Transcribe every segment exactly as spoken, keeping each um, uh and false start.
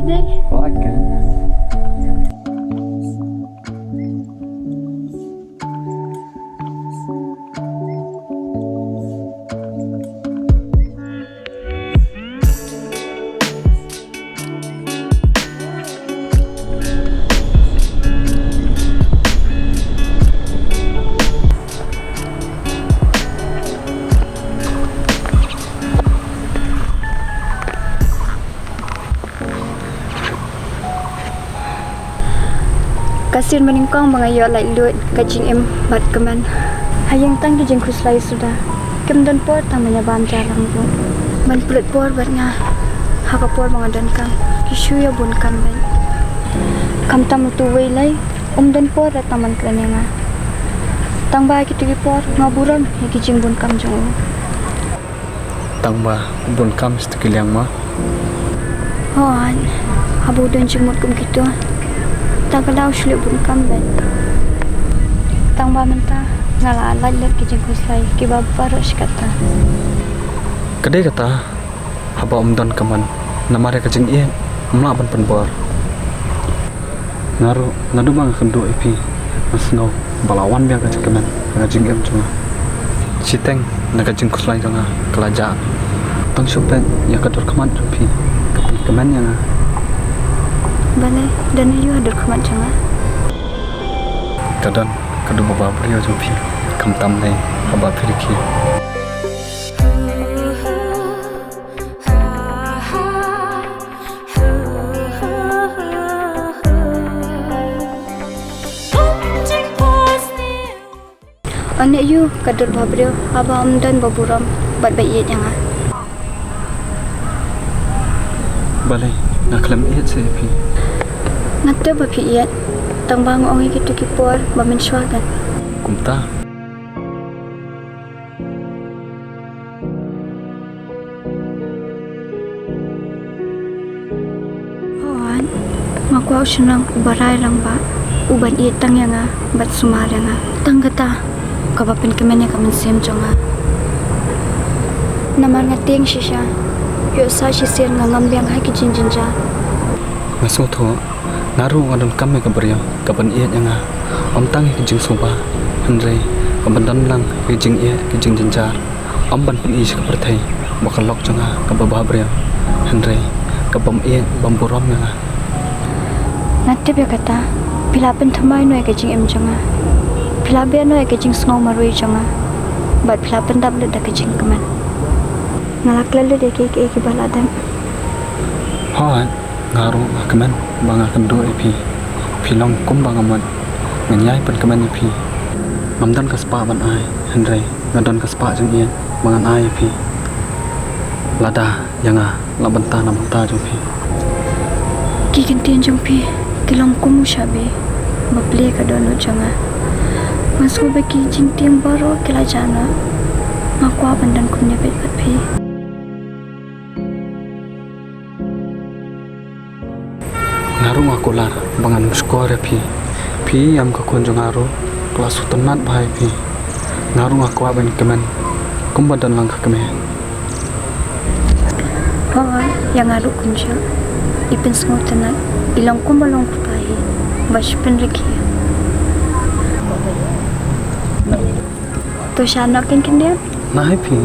Dei. Wah, kan. Ka sien banyngkong ba nga ïoh laitluid ka jingim bad kmen. Ha ïing tang ki jingkhuslai suda. Kim don por tang ban ïa bam ja lang ruh. Ban pynlut por bad nga. Ha ka por ba nga donkam. Ki shu ïa bun kam bad. Khamtam utu uwei lei. Um don por da tang ban kren ïa nga. Tang ba kito ki por nga burom ïa ki jingbun kam jong u. Tang ba bun kam sha ki liang ma. Hooid, haba u don jingmut kum kito. Tang ka daw shu leh bun kam bad. Tang ba mynta nga la lait lut ki jingkhuslai kiba baroh shi katta. Ka dei kata haba um don ka mon namar ïa ka jingïeit ym lah ban pynbor. Nga ruh naduh ba nga kynduh ïa phi nga sngew ba la wan biang ka jingkmen ha ka jingim jong nga. Shiteng na ka jingkhuslai jong nga ka la jah. Tang shu peit ïa ka dur khmat jong phi ka pynkmen ïa nga. Balei don aïu ha dur khmat jong nga? Ka don ka dur ba briew jong phi khamtam lei haba phi rkhie. Ane ïu ka dur ba briew haba ym don ba burom bad ba ïeit ïa nga. Balei nga khlem ïeit seh ïa phi? Nga tip ba phi ïeit tang ba nga ong ïa kito ki por ba mynshuwa kan. Kumta. Hooid, nga kwah u shynrang uba rai rangbah, uban ïeit tang ïa nga bad sumar ïa nga. Tang kata kaba pynkmen ïa ka mynsiem jong nga. Namar nga tieng shisha, ïoh sah shisien nga ngam biang ha ki jingjynjar. Nga sngewthuh. Nga ruh nga donkam ïa ka briew kaban ïeit ïa nga. Ym tang ïa ka jingsngewbha hynrei kaban don lang ïa ka jingïeit ka jingjynjar. Ym ban pyni sha ka pyrthei ba ka lok jong nga kaba bha briew hynrei kabym ïeit bym burom ïa nga. Nga tip ïa kata. Phi la pynthymmai noh ïa ka jingim jong nga. Phi la beh noh ïa ka jingsngew marwei jong nga. Bad phi la pyndap lut da ka jingkmen. Nga la klet lut ïa kiei kiei kiba la dep. Hooid. Nga ruh nga kmen ba nga kynduh ïa phi. Phi long kumba nga mut. Ngan ïai pynkmen ïa phi. Ngam don ka spah ban ai hynrei nga don ka spah jingïeit ba ngan ai ïa phi. Lada ïa nga la bynta na bynta jong phi. Ki kyntien jong phi ki long kum u shabi ba plie ka dohnud jong nga. Nga sngew ba ki jingtieng baroh ki la jah noh. Nga kwah ban don kumne beit bad phi. Nga ruh nga kular ba ngan ym shukor ïa phi. Phi ïam ka khun jong nga ruh ka la sngewtynnat bha ïa phi. Nga ruh nga kwah ban kmen kumba don lang ka kmie. Hooid, ïa nga ruh kumjuh. I pynsngewtynnat, i long kumba long u kpa hi ba shu pynrkhie. To sha noh kein khyndiat. Nah ïa phi.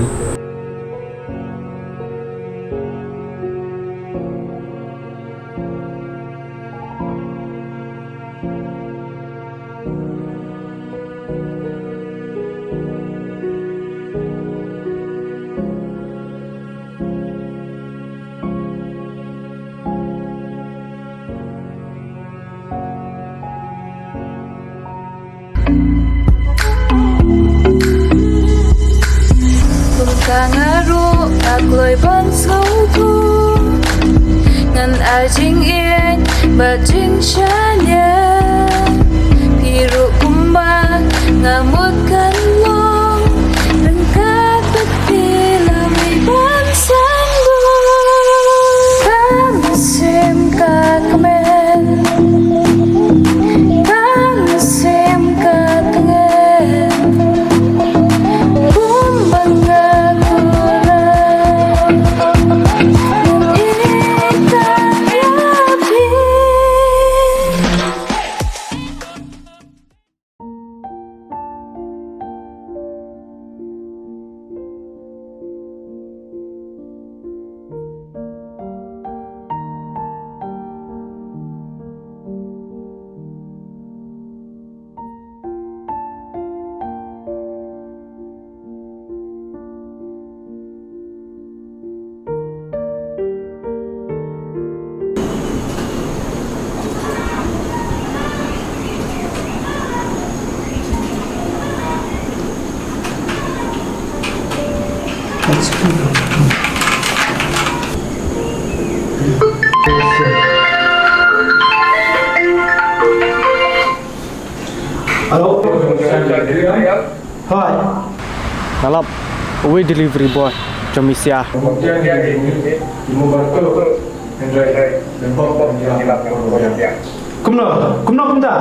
Kum ka nga ruh nga kloi ban sngewthuh. Ngan ai jingïeit bad jingshaniah. Phi ruh kumba nga mut kan long. Ryngkat bad phi la mih ban sngewthuh. Ka mynsiem ka kmen. Ka mynsiem ka tngen. Kumba nga kular. Ngan ïeit tang ïa Hoi. Nga lap uwei delivery boy jong Misia. Kumno, kumno kumta?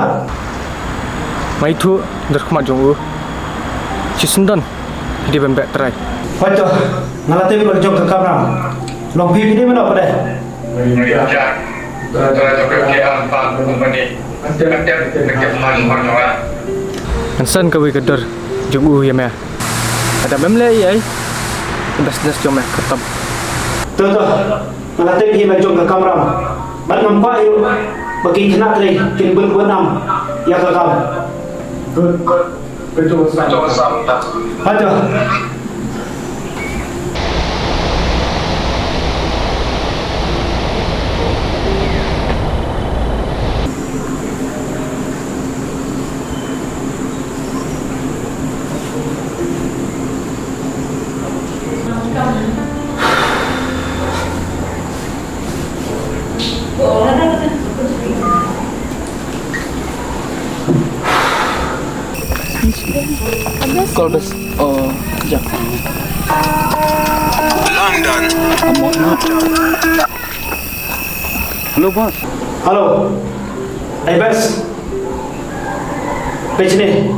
Nga ithuh da khmat jong u. Shisien don phi dei ban beh trai. Hoi to, nga la tip la jong ka kamram. Long phi phi dei mano pade? Ngan send kawei ka dur jong u ïa me. Lada mem leh ei ei, ka business jong me khatam. To to, nga la tip hi la jong ka kamram. Bad ngam kwah ïoh ba ki khynnah trei kin bun bun nam ïa ka kam. Good, good. Good to listen. Good to listen. Hato. Call bas. Oh, jap. London. Amo na. Hello, boss. Hello. Ai, bas. Pechne.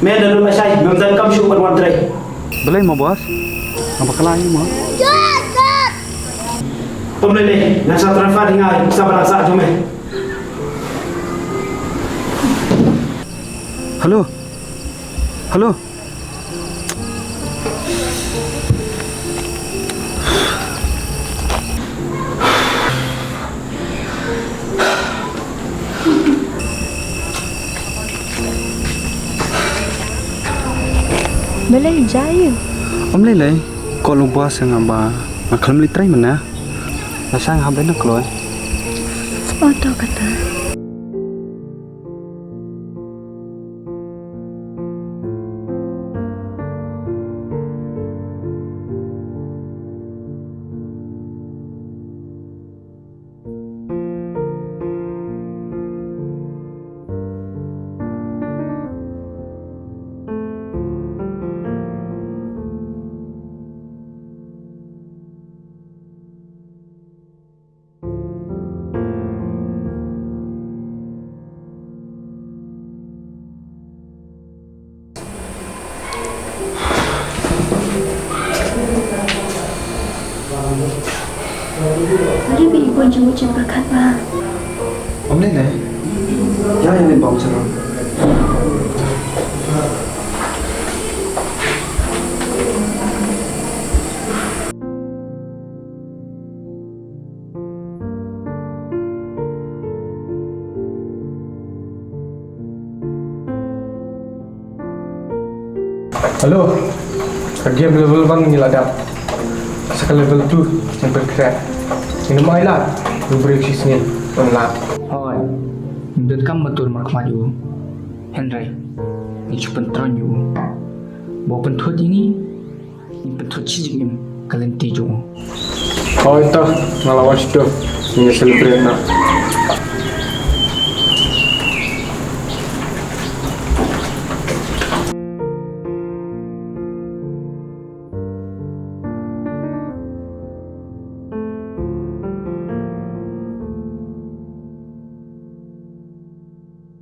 Me da dula shai, mem dang kam shu ban wan trai. Balei mo, boss? Nga bakla ïa mo. Pom lei lei, ngan sa transfer hi nga, sa ban sa jong me. Hello. Hello. Balei jai? Ym lei lei, ko long bua sa nga ba nga khlem leit trei mynne. Nga shang ha bai na kloi. Oto kata. Lari ba i bun jingmut jingpyrkhat ba. Ym lei lei. Ïa ïa lei bam shalom. Hello. Ka game level one ngi la dep. Sa ka level two ngi pyrkhat. Ngin ym ailad. Ngi briew shisngi. Ym lad. Hooid. Ngim donkam ban tur markhmat ïa u. Hynrei ngi shu pyntroiñ ïa u. Ba u pynthut ïa ngi. Ngi pynthut shi jingim ka lynti jong u. Hooid to, nga la wan shuh. Ngi celebrate na.